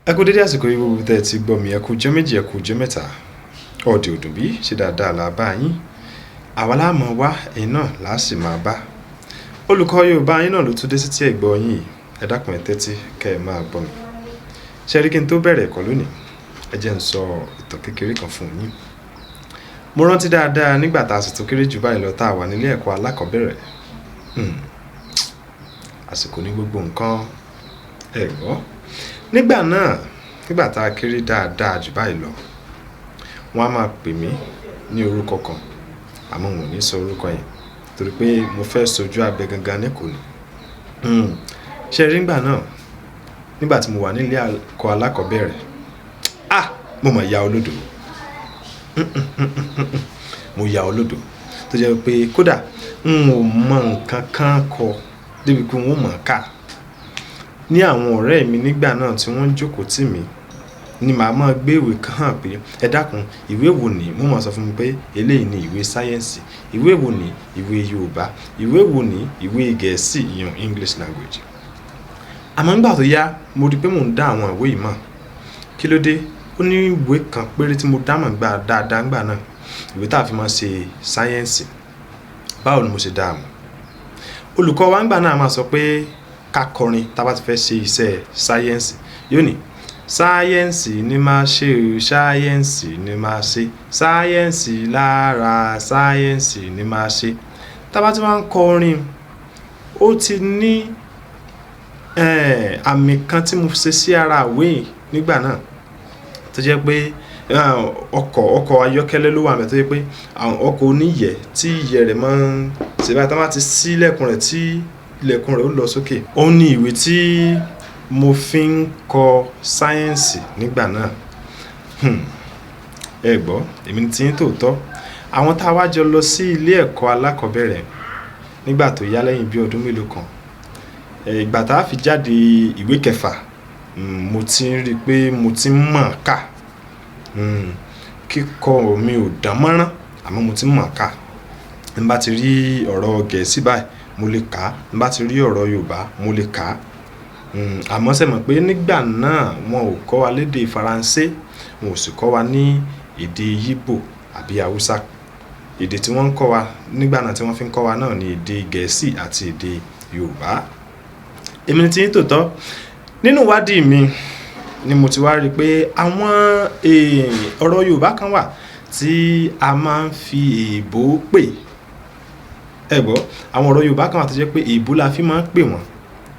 Ẹ kú dédé àsìkò yìí gbogbo tẹ́ ẹ ti gbọ́ mi. Ẹ kú ọjọ́ 2, ẹ kú ọjọ́ 3. Ọ̀dẹ̀ òdùn bí ṣe dáadáa là bá yín. Àwa la mọ̀ wá, ẹ̀yin náà là á sì máa bá. Olùkọ́ Yorùbá yín náà ló tún dé sí tí ẹ gbọ́ yín yìí. Ẹ dákun, ẹ tẹ́tí kẹ́ ẹ máa gbọ́ mi. Ṣé rí, kí n tó bẹ̀rẹ̀ ẹ̀kọ́ lónìí, ẹ jẹ́ n sọ ìtàn kékeré kan fún yín. Mo rántí dáadáa nígbà tá a sì tún kéré jù báyìí lọ, tá a wà nílé ẹ̀kọ́ alákọ̀ọ́bẹ̀rẹ̀. Àsìkò ní gbogbo nǹkan, ẹ gbọ́. Nígbà náà, nígbà tá a kéré dáadáa jù báyìí lọ, wọ́n á máa pè mí ní orúkọ kan, àmọ́ n ò ní sọ orúkọ yẹn torí pé mo fẹ́ sojú abẹ gangan ní kò ní. Ṣé rí, nígbà náà, nígbà tí mo wà nílé ẹ̀kọ́ alákọ̀ọ́bẹ̀rẹ̀, ah, mo mọ̀ ya olódo. Mo ya olódo tó jẹ́ pé kódà n ò mọ nǹkan kan kọ débi pé n ó mọ̀ ká. Ní àwọn ọ̀rẹ́ mi nígbà náà tí wọ́n jókòó tì mí ni màá máa gbé ìwé kan hàn pé, "Ẹ dákun, ìwé wo ni?" Wọ́n máa sọ fún mi pé eléyìí ni ìwé sáyẹ́ǹsì. Ìwé wo ni? Ìwé Yorùbá. Ìwé wo ni? Ìwé Gẹ̀ẹ́sì, ìyẹn English language. Àmọ́ nígbà tó yá, mo rí pé mò ń dá àwọn ìwé yìí mọ̀. Kí ló dé? Ó ní ìwé kan péré tí mo dá mọ̀ gbà dáadáa nígbà náà. Ìwé tá a fi máa ń ṣe sáyẹ́ǹsì. Báwo ni mo ṣe dá a mọ̀? Olùkọ́ wa nígbà náà máa sọ pé ká kọrin tá a bá ti fẹ́ ṣe iṣẹ́ sáyẹ́ǹsì. Yóò ní, "Sáyẹ́ǹsì ni máa ṣe o, sáyẹ́ǹsì ni máa ṣe, sáyẹ́ǹsì lára, sáyẹ́ǹsì ni máa ṣe." Tá a bá ti wá ń kọ orin, ó ti ní àmì kan tí mo ṣe sí ara ìwé yìí nígbà náà tó jẹ́ pé ọkọ̀ ayọ́kẹ́lẹ́ ló wà níbẹ̀, tó jẹ́ pé àwọn ọkọ̀ oníyẹ̀ tí ìyẹ́ rẹ̀ máa ń ṣe báyìí, tí wọ́n bá ti ṣí ilẹ̀kùn rẹ̀ tí ilẹ̀kùn rẹ̀ ó lọ sókè. Ó ní ìwé tí mo fi ń kọ sáyẹ́ǹsì nígbà náà. Ẹ gbọ́, èmi tí ń tòótọ́. Àwọn tá a wá jọ lọ sí ilé ẹ̀kọ́ alákọ̀ọ́bẹ̀rẹ̀ nígbà tó yá lẹ́yìn bí ọdún mélòó kan, ìgbà tá a fi jáde ìwé kẹfà, mo ti ń rí pé mo ti ń mọ̀ ká. Kíkọ mi ò dánmọ́rán, àmọ́ mo ti ń mọ̀ ká. Bí n bá ti rí ọ̀rọ̀ Gẹ̀ẹ́sì báyìí, mo lè kà á. Bí n bá ti rí ọ̀rọ̀ Yorùbá, mo lè kà á. Àmọ́ ṣé mọ̀ pé nígbà náà wọn ò kọ́ wa lédè Faransé, wọn ò sì kọ́ wa ní èdè Igbo àbí Hausa. Èdè tí wọ́n ń kọ́ wa nígbà náà, tí wọ́n fi ń kọ́ wa náà ni èdè Gẹ̀ẹ́sì àti èdè Yorùbá. Èmi tí ń tòótọ́, nínú ìwádìí mi ni mo ti wá rí pé àwọn ọ̀rọ̀ Yorùbá kan wà tí a máa ń fi èèbó pè. Ẹ gbọ́, àwọn ọ̀rọ̀ Yorùbá kan wà tó jẹ́ pé èèbó la fi máa ń pè wọ́n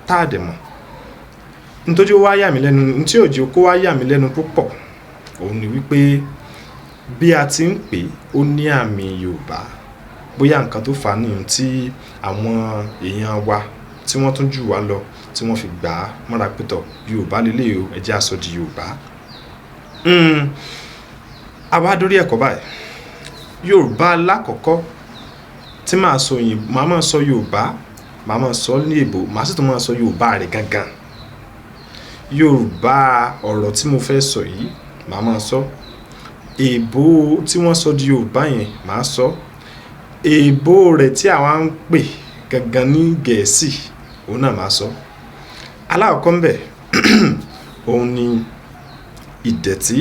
táà dẹ̀ mọ̀. Nítorí ó wá yà mí lẹ́nu, tí ò jẹ́ kó wá yà mí lẹ́nu púpọ̀, òun ni wípé bí a ti ń pè ó ní àmì Yorùbá. Bóyá nǹkan tó fà á nìyẹn tí àwọn èèyàn wa tí wọ́n tún jù wá lọ tí wọ́n fi gbà á mọ́ra pé tọ̀, Yorùbá lélẹ̀ o, ẹ jẹ́ á sọ di Yorùbá. A wá dórí ẹ̀kọ́ báyìí. Yorùbá alákọ̀ọ́kọ́ tí màá sọ òyìnbó, màá máa sọ Yorùbá, màá máa sọ ní èèbó, màá sì tún máa sọ Yorùbá rẹ̀ gangan. Yorùbá ọ̀rọ̀ tí mo fẹ́ sọ yìí, màá máa sọ. Èèbó tí wọ́n sọ di Yorùbá yẹn, màá sọ. Èèbó rẹ̀ tí àwa ń pè gangan ní Gẹ̀ẹ́sì, òun náà màá sọ. Alákọ̀ọ́kọ́ ńbẹ̀, òun ni ìdẹ̀tí.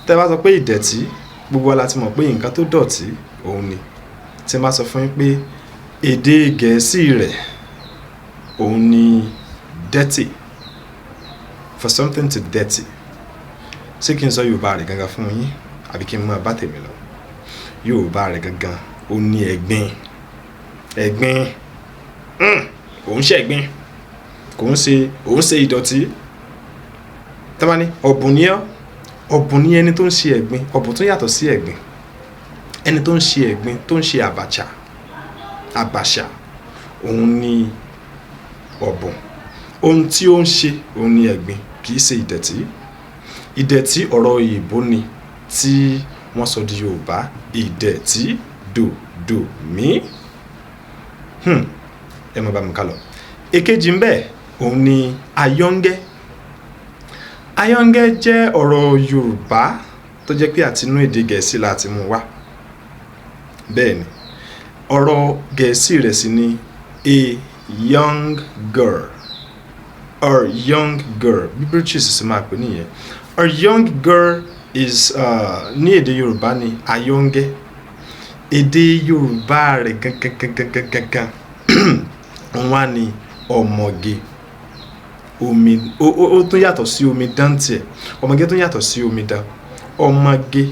Tẹ́ bá sọ pé ìdẹ̀tí, gbogbo wa la ti mọ̀ pé nǹkan tó dọ̀tí òun ni. Tí n bá sọ fún yín pé èdè Gẹ̀ẹ́sì rẹ̀ òun ni dirty, for something to dirty. Ṣé kí n sọ Yorùbá rẹ̀ gangan fún yín àbí kí n máa bá tèmi lọ? Yorùbá rẹ̀ gangan ó ní ẹ̀gbin. Ẹ̀gbin. Òun ṣe ẹ̀gbin. Kò ń ṣe, òun ṣe ìdọ̀tí. Tí wọ́n bá ní ọ̀bùn ni ọ́, ọ̀bùn ni ẹni tó ń ṣe ẹ̀gbin. Ọ̀bùn tún yàtọ̀ sí ẹ̀gbin. Ẹni tó ń ṣe ẹ̀gbin, tó ń ṣe àbàchà, àbàṣà, òun ni ọ̀bùn. Ohun tí ó ń ṣe òun ni ẹ̀gbin, kì í ṣe ìdẹ̀tí. Ìdẹ̀tí ọ̀rọ̀ òyìnbó ni tí wọ́n sọ di Yorùbá. Ìdẹ̀tí dòdò mí. Ẹ máa bá mi ká lọ. Èkejì ń bẹ, òun ni ayọ́ngẹ́. Ayọ́ngẹ́ jẹ́ ọ̀rọ̀ Yorùbá tó jẹ́ pé àtinú èdè Gẹ̀ẹ́sì la ti mú wá. Bẹ́ẹ̀ ni, ọ̀rọ̀ Gẹ̀ẹ́sì rẹ̀ sì ni a young girl. A young girl, bí British sì máa pè nìyẹn. A young girl is ní èdè Yorùbá ni ayọ́ngẹ́. Èdè Yorùbá rẹ̀ gangan gangan gangan gangan wọ́n wá ní ọmọge. Omi ó tún yàtọ̀ sí omidan tiẹ̀. Ọmọge tún yàtọ̀ sí omidan. Ọmọge,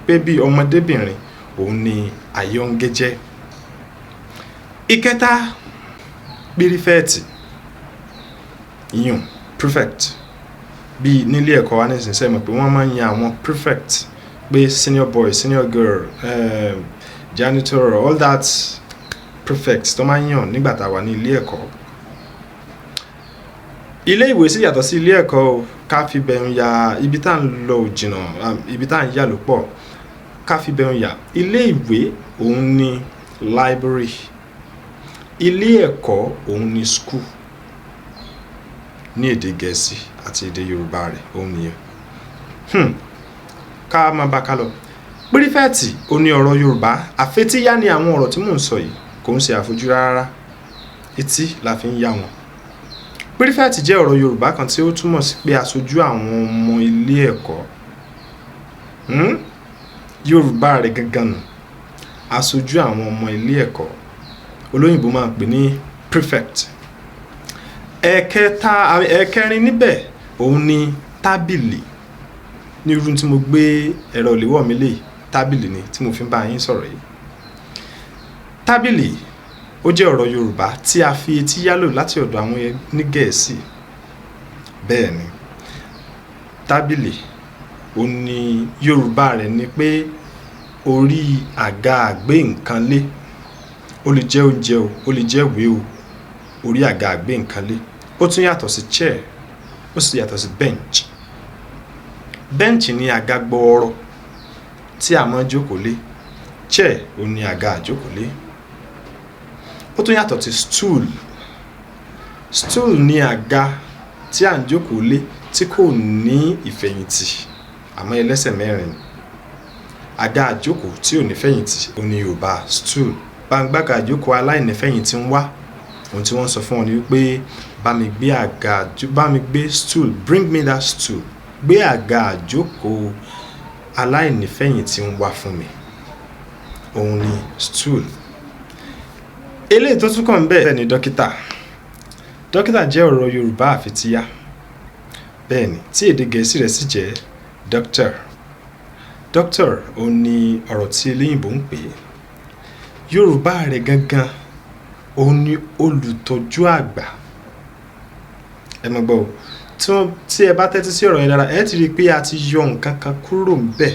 pé bí ọmọdébìnrin, òun ni ayọ́ngẹ́ jẹ́. Ìkẹta, pírífẹ̀tì, ìyún prefect. Bí nílé ẹ̀kọ́ wa nísinsìnyí, mọ̀ pé wọ́n máa ń yan àwọn prefect pé senior boy, senior girl, janitor, all that prefect tó máa ń yàn nígbà tá a wà ní ilé ẹ̀kọ́. Ilé ìwé sì yàtọ̀ sí ilé ẹ̀kọ́ o. Ká fi bẹ̀rù ya, ibi tá à ń lọ ò jìnnà, ibi tá à ń yà ló pọ̀. Ká fi bẹ̀rù ya, ilé ìwé òun ni library, ilé ẹ̀kọ́ òun ni school ní èdè Gẹ̀ẹ́sì àti èdè Yorùbá rẹ̀ òun nìyẹn. Ká máa bá ká lọ. Pírífẹ̀tì ó ní ọ̀rọ̀ Yorùbá àfetíyá ni àwọn ọ̀rọ̀ tí mò ń sọ yìí, kò ń ṣe àfojú rárá, etí la fi ń yá wọn. Pírífẹ̀tì jẹ́ ọ̀rọ̀ Yorùbá kan tí ó túmọ̀ sí pé aṣojú àwọn ọmọ ilé ẹ̀kọ́. Yorùbá rẹ̀ gangan nù, aṣojú àwọn ọmọ ilé ẹ̀kọ́, olóyìnbó máa ń pè ní prefect. Ẹ̀kẹta, ẹ̀kẹrin níbẹ̀ òun ni tábìlì. Ní irú tí mo gbé ẹ̀rọ ìléwọ́ mi lé, tábìlì ni tí mo fi ń bá yín sọ̀rọ̀ yìí. Tábìlì ó jẹ́ ọ̀rọ̀ Yorùbá tí a fi etí yálò láti ọ̀dọ̀ àwọn ní Gẹ̀ẹ́sì. Bẹ́ẹ̀ ni, tábìlì ó ní Yorùbá rẹ̀ ni pé orí àga àgbé nǹkan lé. Ó lè jẹ́ oúnjẹ o, ó lè jẹ́ ìwé o, orí àga àgbé nǹkan lé. Ó tún yàtọ̀ sí chair, ó sì yàtọ̀ sí bench. Bench ní àga gbọọrọ tí a máa ń jókòó lé, chair ó ní àga àjókòó lé. Ó tún yàtọ̀ sí stool. Stool ní àga tí à ń jókòó lé tí kò ní ìfẹ̀yìntì àmọ́ ẹlẹ́sẹ̀ mẹ́rin. Àga àjókòó tí ò ní fẹ̀yìntì ó ní Yorùbá stool. Bá ń gbága àjókòó aláìnífẹ̀yìntì ń wá, ohun tí wọ́n sọ fún ọ ni wípé bá mi gbé àga, bá mi gbé stool, bring me that stool, gbé àga àjókòó aláìnífẹ̀yìntì ń wá fún mi, òun ni stool. Eléyìí tó tún kàn bẹ́ẹ̀ ni dókítà. Dókítà jẹ́ ọ̀rọ̀ Yorùbá àfitíyá, bẹ́ẹ̀ ni, tí èdè Gẹ̀ẹ́sì rẹ̀ sì jẹ́ doctor. Doctor òun ni ọ̀rọ̀ tí eléyìnbó ń pè é. Yorùbá rẹ̀ gangan òun ni olùtọ́jú àgbà. Ẹ mọ̀ gbọ́ o, tí wọ́n tí ẹ bá tẹ́tí sí ọ̀rọ̀ yẹn dára, ẹ ti rí i pé a ti yọ nǹkan kan kúrò ńbẹ̀.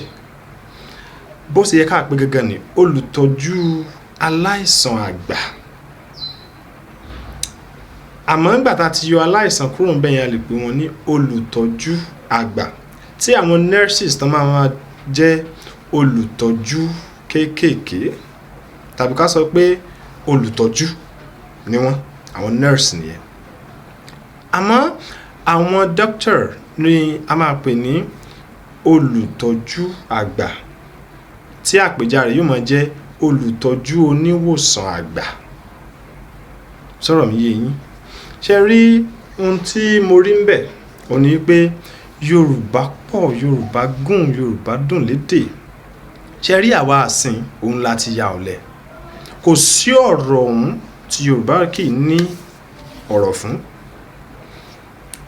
Bó ṣe yẹ ká pé gangan ni olùtọ́jú aláìsàn àgbà. Àmọ́ nígbà tá a ti yọ aláìsàn kúrò ńbẹ̀ yẹn, a lè pè wọ́n ní olùtọ́jú àgbà, tí àwọn nurses tán máa máa jẹ́ olùtọ́jú kéékèèké, tàbí ká sọ pé olùtọ́jú ni wọ́n, àwọn nurse nìyẹn. Àmọ́ àwọn doctor ni a máa pè ní olùtọ́jú àgbà, tí àpèjá rẹ̀ yóò máa jẹ́ olùtọ́jú oníwòsàn àgbà. Sọ̀rọ̀ mi yé yín? Ṣe rí ohun tí mo rí ń bẹ̀ òun ni wípé Yorùbá pọ̀, Yorùbá gùn, Yorùbá dùn lédè. Ṣe rí àwa àsìn òun la ti ya ọ̀lẹ. Kò sí ọ̀rọ̀ ọ̀hún tí Yorùbá kì í ní ọ̀rọ̀ fún.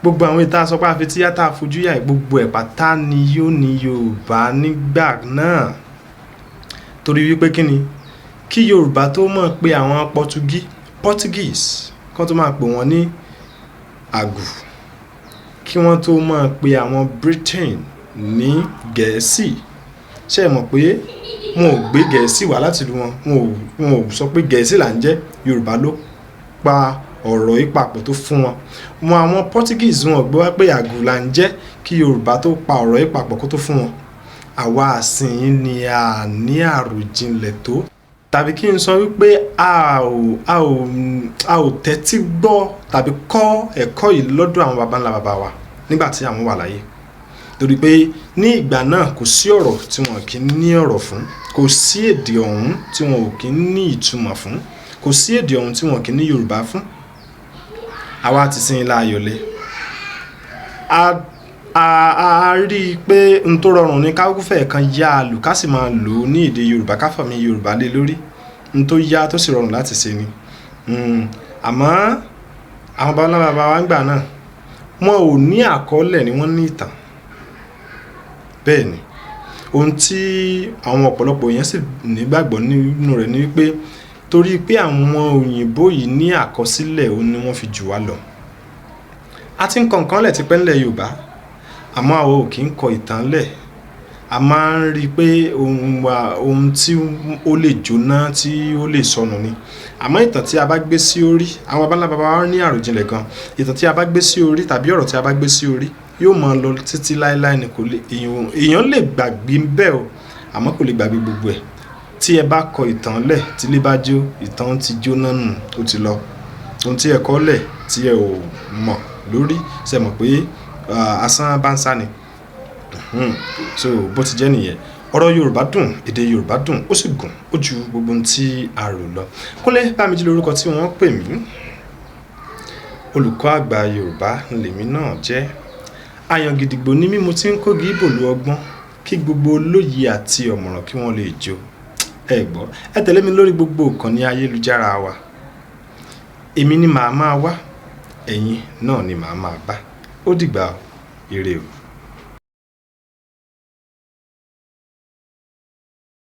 Gbogbo àwọn ìta sọ pé àfi tí yàtà fojú yà, gbogbo ẹ̀ pátá ni yóò ní Yorùbá nígbà náà. Torí wípé kí ni, kí Yorùbá tó mọ̀ pé àwọn Portuguese kán tó máa pè wọ́n ní àgù, kí wọ́n tó mọ̀ pé àwọn Britain ní Gẹ̀ẹ́sì, ṣé ẹ mọ̀ pé wọn ò gbé Gẹ̀ẹ́sì wá láti ìlú wọn? Wọn ò sọ pé Gẹ̀ẹ́sì là ń jẹ́. Yorùbá ló pa ọ̀rọ̀ yìí papọ̀ tó fún wọn. Wọn àwọn Portuguese, wọn ò gbé wá pé àgù là ń jẹ́, kí Yorùbá tó pa ọ̀rọ̀ yìí papọ̀ kó tó fún wọn. Àwa àsìn ni a ní àròjinlẹ̀ tó, tàbí kí n sọ wípé a ò tẹ́tí gbọ́ tàbí kọ́ ẹ̀kọ́ yìí lọ́dọ̀ àwọn baba ńlá baba wa nígbà tí àwọn wà láyé. Torí pé ní ìgbà náà, kò sí ọ̀rọ̀ tí wọn kì í ní ọ̀rọ̀ fún, kò sí èdè ọ̀hún tí wọn ò kì í ní ìtumọ̀ fún, kò sí èdè ọ̀hún tí wọn kì í ní Yorùbá fún. Àwa ti sin ilá ayọ̀lẹ̀. A rí i pé n tó rọrùn ní ká fẹ́ kan yá a lò, ká sì máa lò ó ní èdè Yorùbá, ká fàmì Yorùbá lé lórí. N tó yá tó sì rọrùn láti ṣe ni. Àmọ́ àwọn baba ńlá baba wa ń gbà náà, wọn ò ní àkọọ́lẹ̀ ni wọ́n ní ìtàn. Bẹ́ẹ̀ ni, ohun tí àwọn ọ̀pọ̀lọpọ̀ èèyàn sì nígbàgbọ́ nínú rẹ̀ ni wípé torí pé àwọn òyìnbó yìí ní àkọsílẹ̀, òun ni wọ́n fi jù wá lọ. A ti ń kọ nǹkan lẹ̀ tipẹ́ ńlẹ̀ Yorùbá, àmọ́ àwa ò kí ń kọ ìtàn lẹ̀. A máa ń rí i pé ohun wa, ohun tí ó lè jóná, tí ó lè sọnù ni. Àmọ́ ìtàn tí a bá gbé sí orí, àwọn baba ńlá baba wa ní àròjinlẹ̀ gan. Ìtàn tí a bá gbé sí orí tàbí ọ̀rọ̀ tí a bá gbé sí orí yóò máa lọ títí láéláé ni. Kò lè, èèyàn lè gbàgbé bẹ́ẹ̀ o, àmọ́ kò lè gbàgbé gbogbo ẹ̀. Tí ẹ bá kọ ìtàn lẹ̀, tí ilé bá jó, ìtàn ti jóná nù, ó ti lọ. Ohun tí ẹ kọ lẹ̀ tí ẹ ò mọ̀ lórí, ṣé ẹ mọ̀ pé asán bá ń sá ni? So bó ti jẹ́ nìyẹn. Ọ̀rọ̀ Yorùbá dùn, èdè Yorùbá dùn, ó sì gùn, ó ju gbogbo ohun tí a rò lọ. Kúnlé Bámijí lórúkọ tí wọ́n pè mí. Olùkọ́ àgbà Yorùbá lèmi náà jẹ́. Àyàn gidigbo ní mímu tí ń kógi ìbòlú ọgbọ́n kí gbogbo olóye àti ọ̀mọ̀ràn kí wọ́n lè jó. Ẹ gbọ́, ẹ tẹ̀lé mi lórí gbogbo ìkànnì ayélujára wa. Èmi ni màá máa wá, ẹ̀yin náà ni màá máa bá. Ó dìgbà o, ire o.